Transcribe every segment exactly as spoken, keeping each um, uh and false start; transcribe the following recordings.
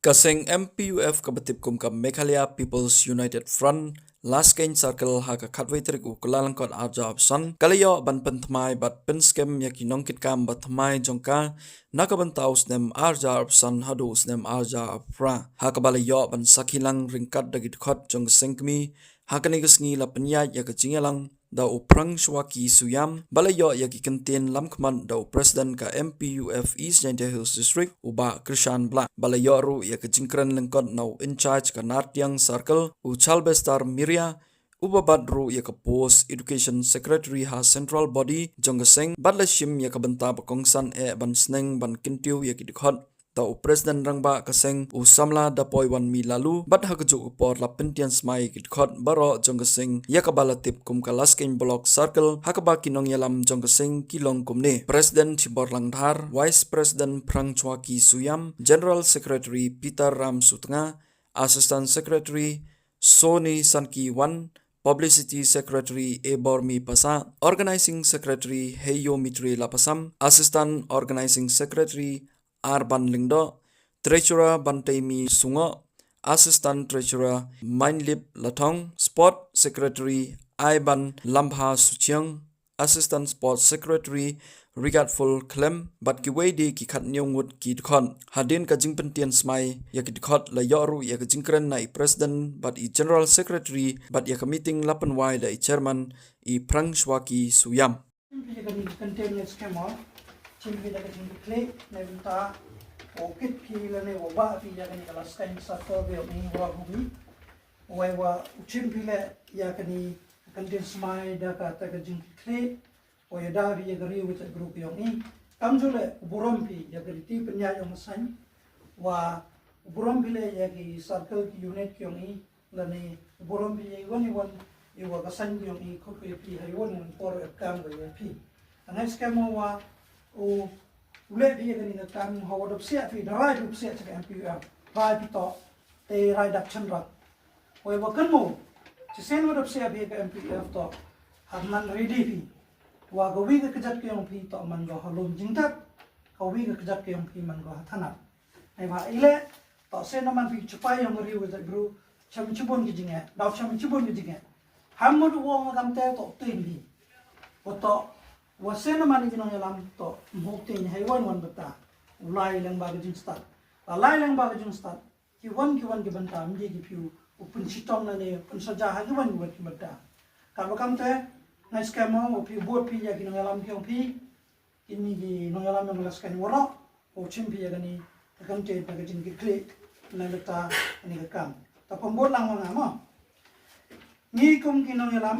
Ka seng M P U F kaba tip kum ka Meghalaya People's United Front, Laskeiñ Circle, ha ka khatwei tarik u Kyllalyngkot arhajar arphew san, ka la ïoh ban pynthymmai bad pynskhem ïa ki nongkitkam ba thymmai jong ka, na ka bynta u snem arhajar arphew san haduh u snem arhajar arphew phra. Ha kaba la ïoh ban sakhi lang ryngkat da ki dkhot jong ka seng kmie, ha kane ka sngi la pynïaid ïa ka jingïalang da u Phrangshwaki Suyiam, ba la ïoh ïa ki kyntien lamkhmat da u President ka M P U F East Jaintia Hills District, u Bah Krishan Blah, ba la ïoh ruh ïa ka jingkren lyngkot na u in-charge ka Nartiang Circle, u Chalbestar Miria, uba bat ruh ïa ka post Education Secretary ha Central Body jong ka seng, bad la shim ïa ka bynta ba kongsan eh ban sneng ban kyntiew ïa ki dkhot da u President rangbah ka seng, u samla Dapoiwanmi Laloo, bad ha kajuh ka por la pyntian smai ïa ki dkhot baroh jong ka seng, ïa kaba la tip kum ka Laskeiñ Block Circle, ha kaba ki nongïalam jong ka seng ki long kumne: President Chiborlang Dhar, Vice President Phrangshwaki Suyiam, General Secretary Peter Ram Sutnga, Assistant Secretary Sony Sanki Wan, Publicity Secretary Ebormi Passah, Organizing Secretary Heyo Mitri Lapasam, Assistant Organizing Secretary Arban Lyngdoh, Treasurer Banteimi Sungoh, Assistant Treasurer Mainlip Lathong, Sport Secretary Aiban Lambha Suchiang, Assistant Sports Secretary Rigatful Khlem, bad kiwei de ki khathynñiew ngut ki dkhot. Hadien ka jingpyntian smai ïa ki dkhot, la ïoh ruh ïa ka jingkren na i President bad i General Secretary, bad ïa ka meeting la pynwai da i Chairman, i Phrangshwaki Suyiam. Shim phi ïa kane ka kyntien, ngi skhem mo. Shim phi da ka jingkitkhlieh na ka bynta u kit phi lane u bah phi ïa kane ka Laskeiñ Circle, bad u ïing u rah u bih. Wei wa u shim phi leh ïa kane ka kyntien smai da kata ka jingkitkhlieh, u ïada phi ïa ka ri u ka jaitbynriew ka yong i. Kamjooh leh u burom phi ïa ka riti pynïaid yong ka seng, wa u burom phi leh ïa ki circle ki unit ki yong i, lane u burom phi ïa iwon iwon iwa ka seng ki yong i, khot ïa phi ha iwon iwon por ïa ka kam ka ïa phi. Nga ngeit skhem mo wa u, u leh phi ïa kane ka kam, hawa da psiah phi, da rai phi psiah sha ka M P U F, rai phi toh, te rai dak shynrang. Wei wa kynmaw, shisien wa da psiah phi ïa ka M P U F toh, hap man ready phi. Wa kawi ka kjat ka yong phi toh man ko ha lum jingtep, kawi ka kjat ka yong phi man ko ha thanat. Hei ba i leh, toh shisien man phi shipai yong ka ri u ka jaitbynriew, shem shibun ki jingeh, daw shem shibun ki jingeh. Ham mut u ong kamte toh u tip phi. Wa toh, wa shisien man i ki nongïalam toh, mhok tip hei wan wan bynta. U lai lyngba ka jingstad. La lai lyngba ka jingstad, ki wan ki wan ki bynta, ym dei ki phi u pynshitom lane u pynsaja ha ki wan ki wan ki bynta. Katba kamte, nga ngeit skhem mo, u phi bud phi ïa ki nongïalam ki yong phi, kine ki nongïalam yong ka Laskeiñ waroh, u shim phi ïa kane ka kyntien da ka jingkitkhlieh na ka bynta kane ka kam. Ta pynbud lang ma nga mo. Ngi kum ki nongïalam,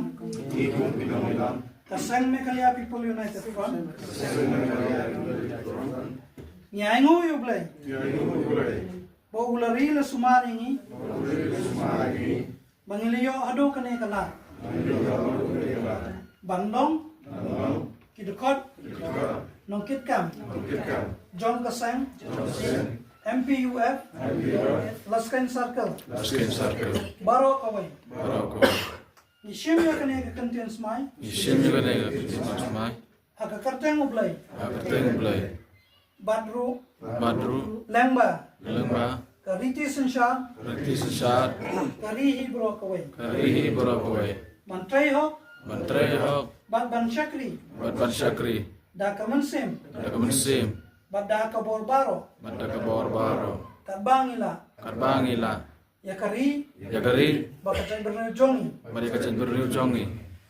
ngi kum ki nongïalam, ka seng Meghalaya People United Front, ka seng Meghalaya People United Front, ngi ainguh ïa U Blei, ngi ainguh ïa U Blei, ba u la ri la sumar ïa ngi, ba u la ri la sumar ïa ngi, ba ngi la ïoh haduh kane ka lad, ba ngi la ïoh haduh kane ka lad, ban long, ban long ki dkhot, ki dkhot, nongkitkam, nongkitkam, jong ka seng, jong ka seng, M P U F, M P U F, Laskeiñ Circle, Laskeiñ Circle, baroh kawei, baroh kawei. Ngi shim ïa kane ka kyntien smai, ngi shim ïa kane ka kyntien smai, ha ka kyrteng U Blei, ha ka kyrteng U Blei, bad ruh, bad ruh, lyngba, lyngba ka riti synshar, riti synshar, ka ri hi baroh kawei, ka ri hi baroh kawei, ban trei hok, ban trei hok, bad ban shakri, bad ban shakri, da ka mynsiem, da ka mynsiem, bad da ka bor baroh, bad da ka bor baroh, katba ngi lah, katba ngi lah, ïa ka ri, ïa ka ri, bad ka jaitbynriew jong ngi, bad ïa ka jaitbynriew jong ngi.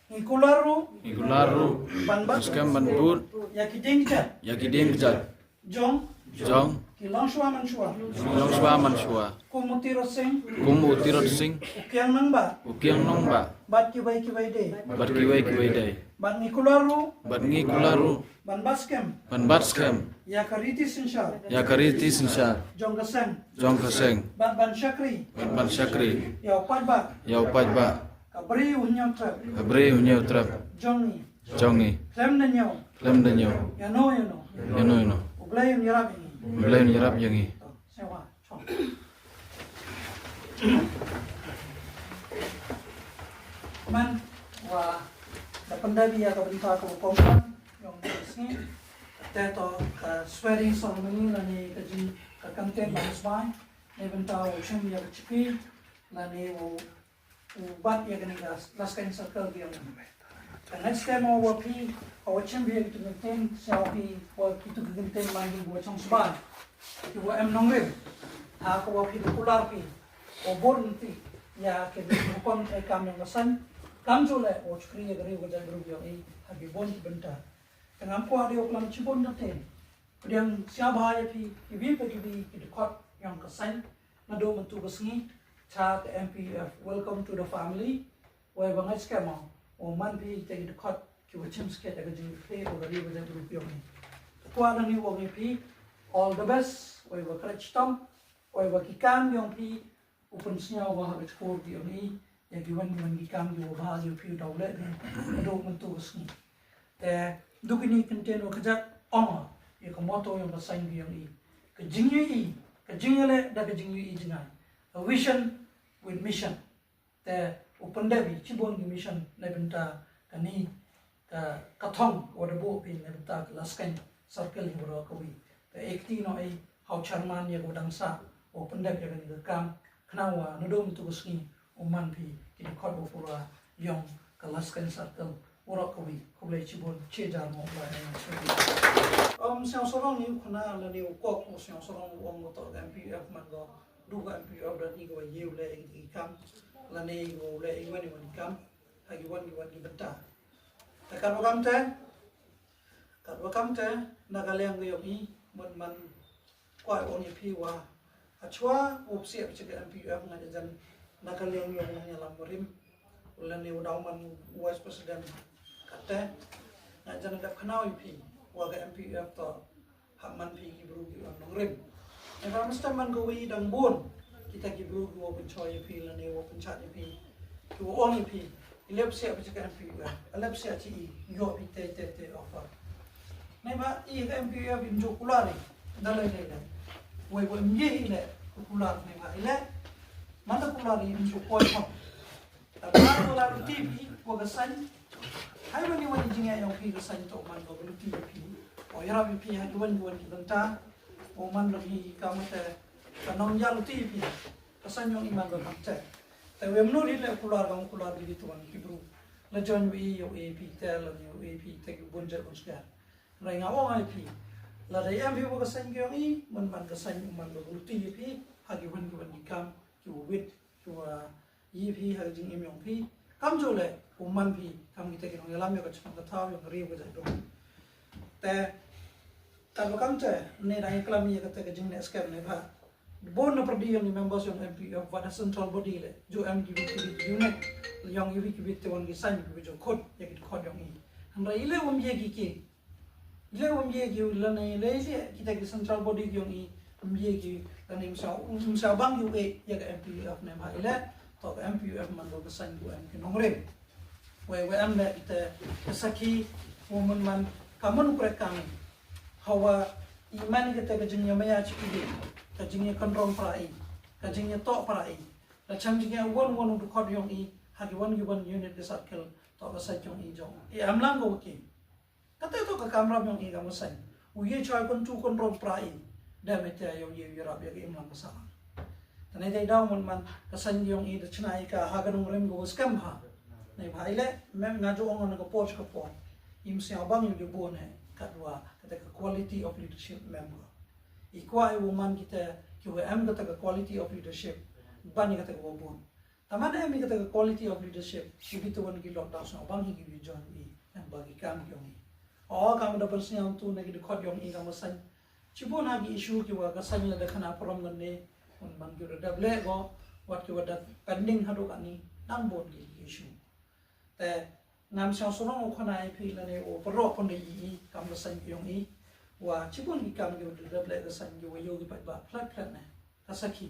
Ngi kular ruh, ngi kular ruh, ban bat, ban skhem ban bud, ïa ki dieng kjat, ïa ki dieng kjat, jong, jong ki longshuwa manshuwa, ki longshuwa manshuwa, kum u Tirot Sing, kum u Tirot Sing, u Kiang Nangbah, u Kiang Nangbah, bad kiwei kiwei de, bad kiwei kiwei de. Bad ngi kular ruh, bad ngi kular ruh, ban bat skhem, ban bat skhem, ïa ka riti synshar, ïa ka riti synshar, jong ka seng, jong ka seng, bad ban shakri, bad ban shakri, ïa u paidbah, ïa u paidbah, ka Bri u Hynñiewtrep, ka Bri u Hynñiewtrep, jong ngi, jong ngi, khlem da ñiew, khlem da ñiew, ïano ïano, ïano ïano. U Blei un ïarap ïa ngi, U Blei un ïarap ïa ngi. To, sngewbha. Man, wa da pyndep ïa ka bynta kaba kongsan yong ka sngi. Te to ka swearing ceremony lane ka jing, ka kyntien ban sbai. na bynta u shim ïa ka chipi lane u u bat ïa kane ka Laskeiñ Circle biang. Ka next time wa phi, wa chim biang tu kin sñiaw phi wa kitu kin ten man wa chong sba. Ki wa em nongrim. Ha ka wa phi da kular phi. O bor nti ïa ke ni kon e kam ïa masan. Kam jule o chukri ïa gari wa jai group ïa i ha ki bon ki bynta. Ka ngam kwa di o klam chibon da ten. Pdiang sñiaw bha ïa phi, ki wi pa ki wi ki dkhot ïong ka saiñ. Naduh mynta ka sngi, cha ka M P U F, welcome to the family. Wei ba ngai skema, o man phi te ki dkhot ki wa chim sket ka jingphe o gari wa jai group ïong ni. Kwa na ni wa ngi phi, all the best, wei ba kret chitom, wei ba ki kam ïong phi, u pynsñiaw wa ha ka chkor ki ong i, ïa ki wan ki wan ki kam ki wa bha ki wa phi u daw leh ni, ka dok mynta ka sngi. Te, duk ini kynten wa kajak ong, ïa ka motto ïong ka saiñ ki ong i. Ka jingïohi, ka jingïaleh da ka jingïohi jngai. A vision with mission. Te, u pyndep i, chibun ki mission, na bynta, ka ni, ka, ka thong, wa da buh phi, na bynta, ka Laskeiñ, circle hi wa da ka wi. Te, ekti no i, Hau chairman ïa ka dang sa, u pyndep ïa kane ka kam, khnang wa, naduh mynta ka sngi, u man phi, ki dkhot wa pura, ïong, ka Laskeiñ circle, u rok ka wi, khublei chibun, che jar mo, khublei ïa nga chibun. Um, sñiaw sarong ni u khana, lane u kok, u sñiaw sarong, u ong u to, ka M P U F man ko, du ka M P U F da ni ko wa ïew le, ïa ki kam, lane ko le, ïa wan, ïa wan kam, ha ki wan, ïa wan ki bynta. Ta kan wa kam te, Katwa kamte, na ka liang ka yong i, mon man kwai ong i phi wa. Hachwa, u psiah phi ka M P U F nga jan, na ka liang yong nga lam rim. Ulan ni u daw man vice president. Kate, nga jan dap khnau i phi, wa ka M P U F to, ha man phi ki bru ki ong nong rim. Nga ka mesti man ka wi dang bun, kita ki bru ki wa pynchoi i phi, lane wa pynchat i phi. Ki wa ong i phi, i lep siap phi ka M P U F, i lep siap chi i, yo phi te te te offer. Nei ba i ka M P U F im ju kular i, da lai lai lai. Wei wei im ye i le, ku kular nei ba i le, man da kular i im ju koi hok. Ta ba kular i ti phi, wa ka saiñ. Hai wani wani jingya yong phi ka saiñ to man ko lu ti phi. O yarap i phi hai wani wani banta. O man lo hi ka mate, ka nong ya lu ti phi. Ka saiñ yong i man ko mate. Te wei mnu ri le kular ka kular di tuan ki bru. La join wi yo A P te la yo A P te ki bun je bun sgar. Rai nga ong ai phi. La dei em phi wa ka saiñ ki yong i, man man ka saiñ man ko lu ti phi. Ha ki wan ki wan ki kam, ki wit, ki wa yi phi ha ka jingim yong phi. Kam ju le, u man phi, kam kita ki nong yalam ya ka chipang ka thaw yong ka ri ka jai dong. Te, ta ba kam te, ne dang i klam ya ka te ka jingneh skhem ne ba. Bun na pyrdi yong i members yong M P U F, ba da central body le, ju em ki wiki wiki unit, yong i wiki wiki te wan ki saiñ ki wiki ju khot, ya ki khot yong i. Hynrei i le wam ye ki ki, i le wam ye ki lane i le i le kita ki central body ki yong i, wam ye ki lane im sa, im sa bang ki u e, ya ka M P U F ne ba i le, to ka M P U F man do ka saiñ ku em ki nongrim. Wei wei em le kita ka sakhi, wa man man, ka man u krek kami. Hawa, i man kita ka jingya maya chi ki, ka jingya kynrong pra i, ka jingya tok pra i. La chang jingya wan wan u dkhot yong i, ha ki wan ki wan unit ka circle, to ka saiñ yong i jong. I am lang ko ki. Kata to ka kamram yong i ka masan. U ye choi kon tu kon rong pra i. Da me te yong ye yarap ya ka imlang ka salang. Tane dei daw mon man ka saiñ yong i da chna i ka ha ka nong rem ko skam ha. Nei ba i le mem nga jo ong na ka por ka por. Im sia bang yong ye bo ne katwa kata ka quality of leadership mem ko. I kwa i woman kita ki wa em kata ka quality of leadership. Ban i kata ka wa bon. Taman em i kata ka quality of leadership, ki bi tuan ki lockdown song bang hi ki bi join i, em ba ki kam ki ong i. O kam da persniam tu na ki dkhot yong i kam saiñ. Chibun ha ki issue ki wa ka saiñ la da khana prom ngan ne, un man ki da dable go, wat ki wa da pending hadu kani, nang bon ki issue. Te, ngam siang surong u khana i phi lane u paro pon i i, kam ka saiñ ki ong i. Wa chibun ki kam ki wa da dable ka saiñ ki wa yo ki pat ba plat plat ne. Ka sakhi,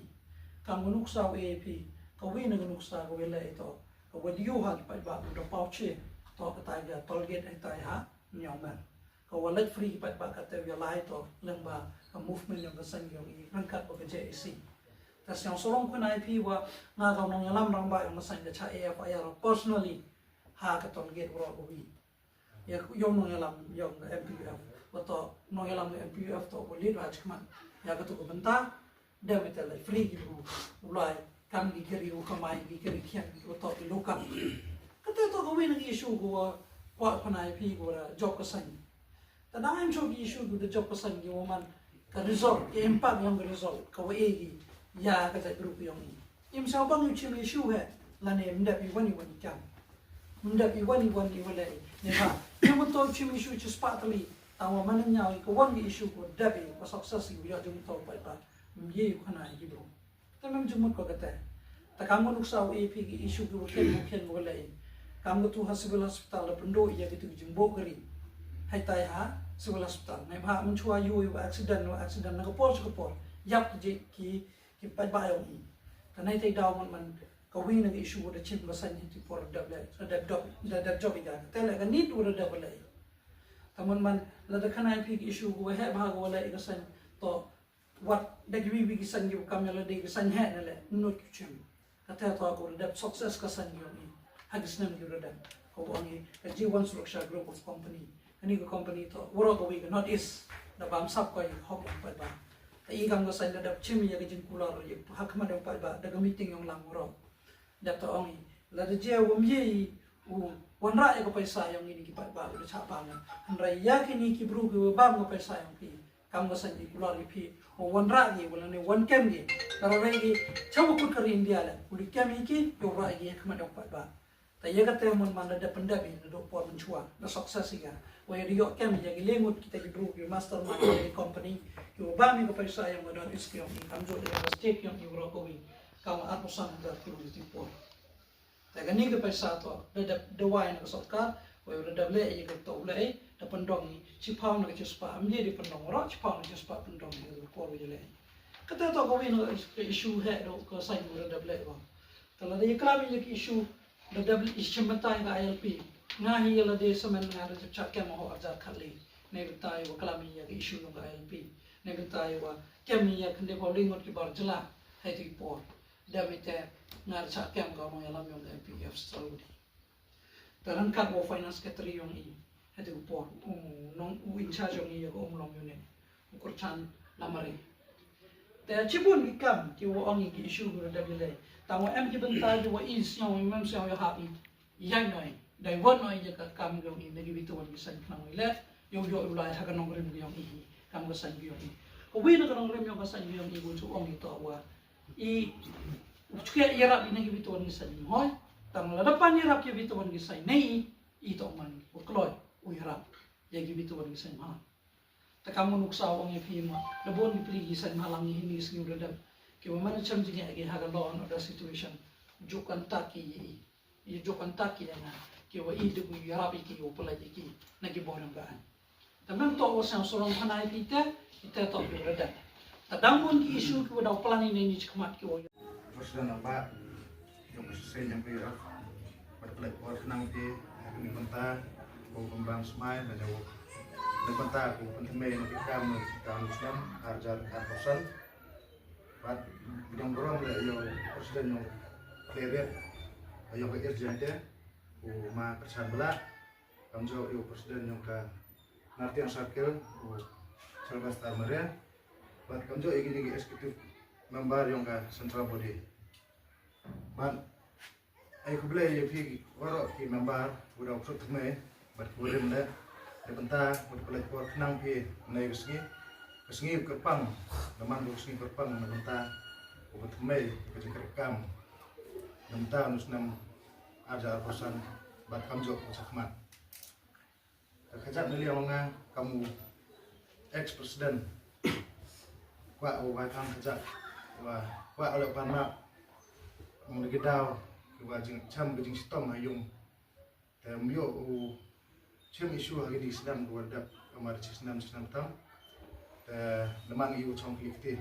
kam ka nuksa u A P, ka wi na ka nuksa ka wi leh ito, ka wi liu ha ki paidbah u da pau che, to ka tai ka toll gate ai tai ha, nyong mer. Ka wa let free ki paidbah ka te wi lai to, leng ba ka movement yong ka saiñ yong i, rangkat ba ka J A C. Ta siang sorong kun ai phi wa, nga ka nong yalam rang ba yong ka saiñ ka cha A F I R personally, ha ka toll gate wa ka wi. Ya, yong nong yalam, yong M P U F. Wa to, nong yalam M P U F to, wa lead wa chikman. Ya ka tu ka bynta. Dem ita la free ki bru, u lai kam ki kari u kamai, ki kari khian, ki u tok ki lokam. Kata to kawei na ki issue ko wa kwah khana ïa phi ko wa jop ka saiñ. Te dang em shuh ki issue ko da jop ka saiñ ki wa man ka result, ki impact yong ka result ka wa e ki ïa ka jaitbru ka yong i. Im sa bang ïa u chim issue he, lane ym dep i wan i wan i kam. Ym dep i wan i wan i wa leh i. Ne ba, ïa u to chim issue chi spah tylli, tang wa man ñiaw i ka wan ki issue ko dep i ka success i u ïa jong to paidbah. Ym ye u khana i ki bru. Te mem jingmut ko kata. Te kam ko nuksa u e phi ki issue ki wa khian, wa khian wa leh i. Kam ko tu ha civil hospital da pynduh ïa ki tu ki jingbuh kari. Hai tai ha civil hospital. Nai ba mynchwa ïu ïu accident, wa accident na ka por sha ka por. Ïap ki ji ki, ki paidbah yong i. Te nai tai daw man man kawei na ki issue wa da chim ka saiñ hi ti por da dep leh, da dep jop, da dep jop i ka. Te leh ka nit wa da dep leh i. Te man man la da khana i phi ki issue ko wa heh bha ko wa leh i ka saiñ to wat da kiwei kiwei ki saiñ ki kam ïa lade ki saiñ heh ne leh, ym nud ki chim. Kata to ko da dep success ka saiñ ki yong i ha ki snem ki da dep. Ko ong i ka G one Suraksha Group of Company. Kani ka company to waroh kawei ka North East da bam sap ko ïa ka hok yong paidbah. Te i kam ka saiñ da dep chim ïa ka jingkular ïa ha khmat yong paidbah da ka meeting yong lang waroh. Dep ta ong i lada jia wam ye i u wanrah ïa ka paisa yong i ni ki paidbah u da chah bam. Hynrei ïa kini ki bru ki wa bam ka paisa yong phi, kam ka saiñ i kular ïa phi u wanrah i wa lane wan kem i. Ka ra rei i cha wa kut ka ri India le u li kem i ki u rah i ki ha khmat yong paidbah. Ta ïa kata mon man da dep pyndep i da dok por mynchwa da success i ka. Wa ïa da ïoh kem ïa ki le ngut kita ki bru ki mastermind ïa ki company ki wa bam ïa ka paisa yong ka don is ki yong i kam jot ïa ka state yong i waroh kawei. Kam arphew san hajar klur i ti por. Te kani ka paisa to da dep dawai na ka sorkar, wa da dep leh ïa ka to leh, da pyndong i chiphaw na ka chispah, am ye da pyndong waroh chiphaw na ka chispah pyndong ïa ka por ïa leh. Kata to kawei na ka issue heh da ka saiñ wa da dep leh wa. Te lada ïa klam ïa ka issue da dep i chim bynta ïa ka I L P. Nga hi ïa lade samen nga da jep chah kem ho arjar khatli. Nai bynta ïa wa klam ïa ka issue yong ka I L P. Nai bynta ïa wa kem ïa khynde phaw li ngut ki bar jylla. Hai ti por. Dem ite nga da chah kem ka nongïalam yong ka M P F Saludi. Te ryngkat wa finance secretary yong i. Hete u por u nong u in charge yong i ïa ka Ummulong unit. U Kyrchan Lamare. Te chibun ki kam ki wa ong i ki issue ki wa da dep i leh. Tang wa em ki bynta ki wa i sñiaw i mem sñiaw ïa hap i. Ïa noi. Dai wan noi ïa ka kam yong i na ki bituan ki saiñ khnang i leh. Yow yow u lai ha ka nongrim ki yong i. Kam ka saiñ ki yong i. Ka wi na ka nongrim yong ka saiñ ki yong i wa chu ong i to wa i u chukeh ïarap i na ki bituan ki saiñ hoi. Tang lada pan ïarap ki bituan ki saiñ nei i to man u kloi u ïarap ïa ki bituan ki saiñ ha. Te kam u nuksa ong ïa phi ma da bun ki pli ki saiñ ha lang i hini sngi u da dep ki wa man cham jingeh ki ha ka law and order situation. Juk kan tak ki i i juk kan tak ki ïa nga ki wa i duk u ïarap i ki u pynlait i ki na ki bor yong ka an. Te mem to wa sñiaw surong khana i phi te i te to ki wa da dep. Te dang bun ki issue ki wa daw plan i ne ni chi khmat ki wa President namba yung session yung pira pada pelat por kenang ti kami benta ko kembang semai dan jauh ni benta ko pentemai ni kita ni kita Muslim arjar arposan pat bidang berong le yo President yung clear yo ke urgent ko ma kersan bela kamjo yo President yung ke Nartiang Circle ko Sylvester Maria pat kamjo yo kini executive member yung ke central body. Bad ai khublei ïa phi waroh ki member u da u khrut thymmai bad ki warim leh. Te bynta u da pynlait por khnang phi na ïa ka sngi. Ka sngi kyrpang, naman ka sngi kyrpang na bynta u ba thymmai ka jingkyrkam na bynta u snem arja arphew san bad kamjooh ka chakhmat. Ka khajak na liang nga kam u ex president. Kwah u bai kam khajak wa kwah u leh pan map. Mong da ki daw ki wa jingcham ka jingshitom ha yung. Te um yoh u chim issue ha ki di snem ki wa dap kamar chi snem chi snem tam. Te naman ïa u chong klik ti.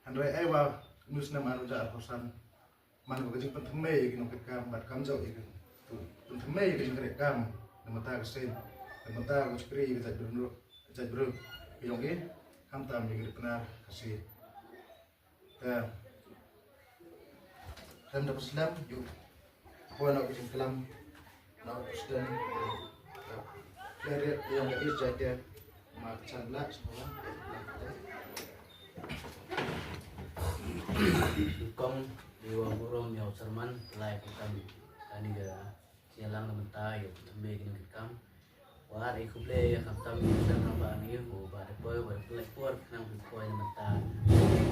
Hynrei ai wa nu snem ar ja ar phew san. Man ka jingpynthymmai ïa ki nongtrei kam bad kamjooh ïa ki tu pynthymmai ïa ka jingtrei kam na bynta ka seng na bynta ka chakri ïa ka jaitbynriew jaitbynriew ka jong i khamtam ïa ka ri Pnar Khasi. Te khlem da pynslem ïa u poi na ka jingklam na u president ka ri ïa ka East Jaintia ma ka chan bla sngewbha. Kong, ïa u burom ïa u chairman, lai khamtam kane ka jingïalang na mynta ïa u thymme kine ki kam. Wat ïa khublei ïa khamtam ïa u President rangbah ngi u Bah Dapoi, wat ïa khublei por khnang phi poi na mynta.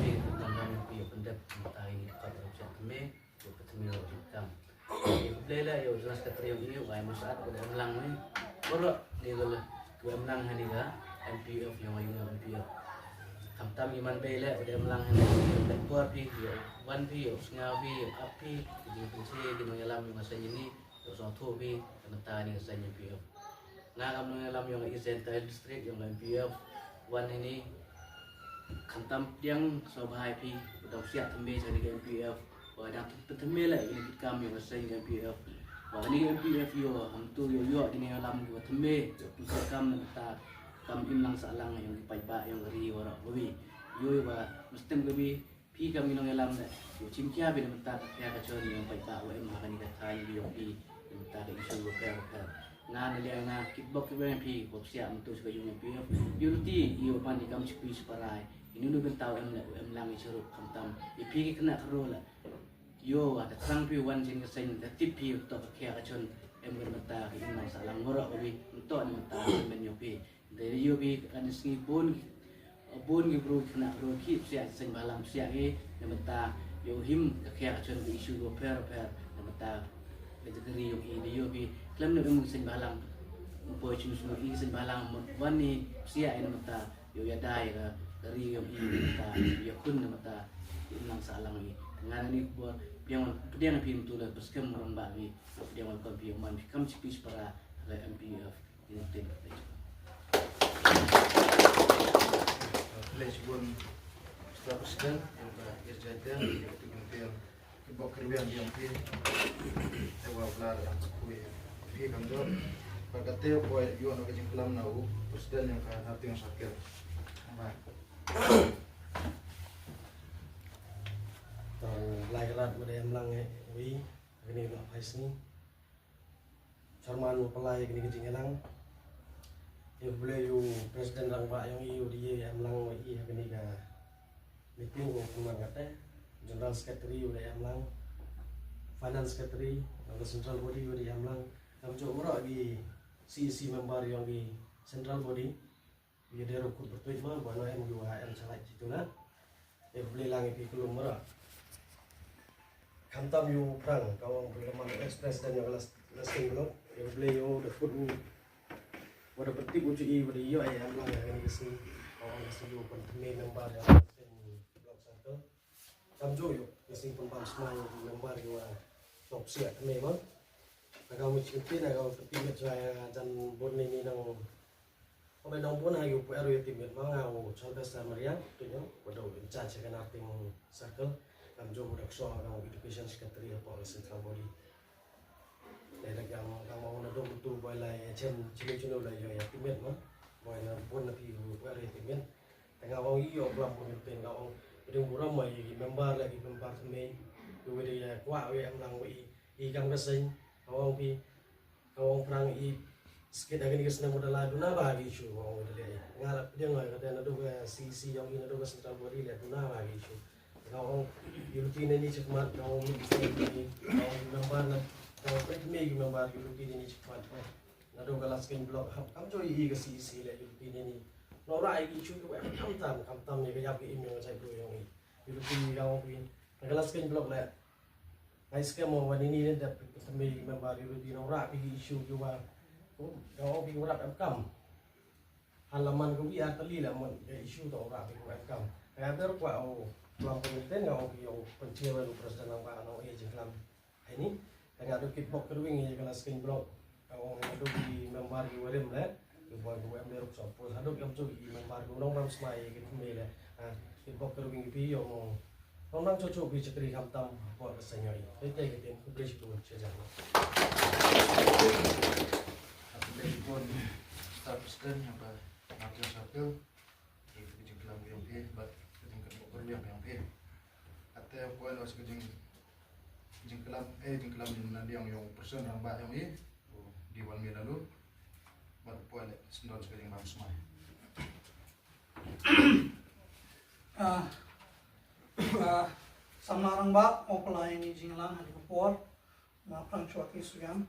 Phi khamtam ram ïa phi ïa pyndep na mynta ïa ki kot ïa u thymme. Ïa ka thymme ïa ka kam. Ïa khublei leh ïa u General Secretary ïong i, u Ai Mawsat, u da em lang ne. Baroh ne ka la, u em lang ha ne ka M P F ïong i, ïong M P F. Khamtam i man bei leh, u da em lang ha ne ka, ïa u leh por phi, ïa u wan phi, ïa u sngew phi, ïa u ap phi, ïa u jingpynsngew phi, ki nongïalam ïong ka seng ini, ïa u sngewthuh phi, na mynta ne ka seng M P F. Nga kam nongïalam ïong East Jaintia District, ïong M P F, wan hini, khamtam pdiang sngewbha ïa phi, ba dang psiah thymme sha kane ka M P F, ba dang phi thymme leh ïa kine ki kam ïong ka seng M P F. Ba kane ka M P F ïoh, ham tu ïoh ïoh kine ïalam kiba thymme, ïoh pynsaw kam na kata, kam imlang sahlang ïong ki paidbah ïong ka ri waroh kawi. Ïoh ba, mesti kawi, phi kam ki nongïalam leh, ïoh chim khia phi na bynta ka khia ka chon ïong paidbah wa em ha kane ka thaiñ ïong phi na bynta ka issue bapher bapher. Nga na liang nga kitbok kitweng ïa phi, ba psiah mynta sha ka ïong M P F. Ïoh lynti ïoh ban ïa kam shiphi shipara. Ïa nunu bynta wa em leh, wa em lang ïa shurup khamtam. Ïa phi ki khynnah khynroo leh. Ïoh wa da thrang phi wan sha ka seng da tip phi to ka khia ka chon em ka na bynta ka imlang sahlang waroh kawi. Mynta na bynta ka men ïong phi. Dei ïoh phi ka sngi bun, bun ki bru ki khynnah bru ki psiah seng bhalang psiah ki na bynta ïoh him ka khia ka chon ka issue bapher bapher na bynta ka jaka ri ïong i. Dei ïoh phi khlem na em seng bhalang, poi shu shu i seng bhalang wan ni psiah i na bynta ïoh ïada ïa ka ri ïong i na bynta ïoh khun na bynta imlang sahlang i. Nga na ni khubor pdiang pdiang phi mynta la pyrshang rangbah phi pdiang wan kon phi ïoh man phi kam shiphi shipara ha ka M P F. Khublei shibun, Mister President, ïa ka S J T, ïa ka Tikin Tiang, ki bok ki rwiang ïa phi, te wa bla da ang sakui, phi kam jor, ba ka te poi ïoh na ka jingklam na u, President ïa ka Hationg Circle. Ba. Tang lai ka rat ma da em lang eh, wi, kani ba phai sini. Chairman u pynlai kane ka jingïalang. Ïa khublei ïa u President rangbah ïong i u dei ïa em lang wa i ha kane ka meeting u pynman kata. General Secretary u dei em lang. Finance Secretary ïong ka Central Body u dei em lang. Kam jooh mrok ki C E C member ïong ki Central Body. Ïa dei ruh kut byrtuit ma ba no em ïa wa em chalai jitu na. Ïa khublei lang ïa phi kulum mara. Khamtam ïa u Prang ka ong phi ka man ex president ïa ka Lasting Block. Ïa khublei ïa u da kut u wa da pyrtip u ju i wa da ïoh ïa em lang ïa kane ka sngi. Ka ong ka sngi u pynthame member ïa ka Lasting Block Circle. Kam ju ïoh ka sing pynbam smai ïa ki member ki wa top siah kane ba. Na ka wich kynti na ka wa kynti met jwa ïa jan bun ni ni nang. Ong nang bun ha ïoh pu eru ïa ki met ma nga u Charles Maria tu ïoh wa da in charge ka Nating Circle. Kam ju u da kso ka education secretary hapoh ka central body. Dei da kang kang ma u na dong tu boi lai chen chini chino lai ïoh ïa ki met ma. Boi na bun na pi pu eru ïa ki met. Te nga ong ïoh klam pun ïa phi nga ong pdeng burom ma i member la i member thymmei. Ïoh wei da ïa kwah wei em lang wei i kang ka seng. Nga ong phi nga ong Prang i skit ha kine ki snem u da la duna ba ki issue nga ong wei da lei. Nga la pdeng nga kata naduh ka C E C ïong i naduh ka central body la duna ba ki issue. Nga ong ïoh luti na ni checkmat nga ong mi ki snem ni nga ong member na nga ong pdeng thymmei ki member ïoh luti na ni checkmat. Naduh ka Lasting Block hap kam jooh i ka C E C leh ïoh luti na ni. Nora i ki issue ki wa em khamtam khamtam ïa ka ïap ka im ïong ka jait bru ïong i. Ïoh luti ka ong phi na ka Lasting Block leh. Ngai skhem ong wa ni ni ne dep thymmei member ïoh luti nora phi ki issue ki wa. Ka ong phi wa rap em kam. Han la man ka wi ar tylli la mon ka issue to rap phi ki wa em kam. Nga ber kwah o klam pynten nga ong phi o pynchir wa u president nang ba nang o ïa jingklam. Heini, te nga dei kit bok kyrwing ïa ka Lasting Block. Ka ong nga dei ki member ki wa rim le, ki boi ki wa em le ruk sop pul haduk ïam ju ki member ki nongbam smai ïa ki thymmei le. Ha, kit bok kyrwing ïa phi ïa u nongbam chocho ki chakri khamtam hapoh ka seng ïa i. Te te ki tim khublei shibun sha jan. Khublei shibun Mister President ïa ka Nating Circle. Ki jingklam ïa phi bad ki jingkit bok kyrwing ïa phi. Ate poi lo sa ki jing jingklam, eh, jingklam na liang ïong person rangbah ïong i, u Diwan Milalu, bad u poi le sendon sa ka jingbam smai. Ah, ah, Samla Rangbah, mo pala ini jinglang hadi por. Ma prang chwa ki suyam.